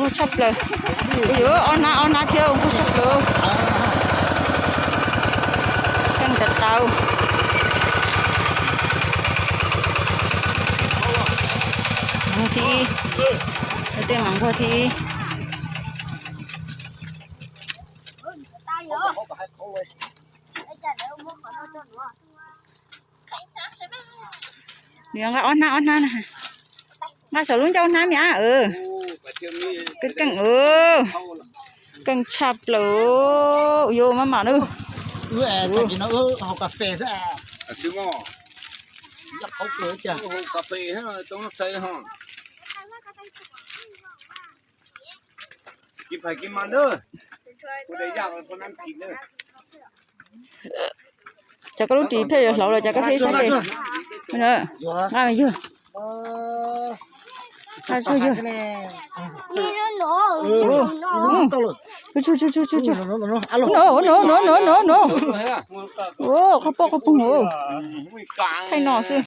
Nquag tshaj plaws. Ua yuav ob hnab ob hnab thiab, nquag tshaj plaws. Keej tas tau. Nquag thib ib. Tej mas nquag thib ib. Nws yuav nqa ob hnab ob hnab na. Nqa saum lub ncauj hnab me ab. Keej keej. Keej tshaj plaws. Yuav maj mam na. Cov koj lub ris pheej yuav hlauv los cov koj thiaj saib li. Nqa yug. Nqa yug. No, no, no, no, no. Qhov poj qhov poog. Thaij no xwb.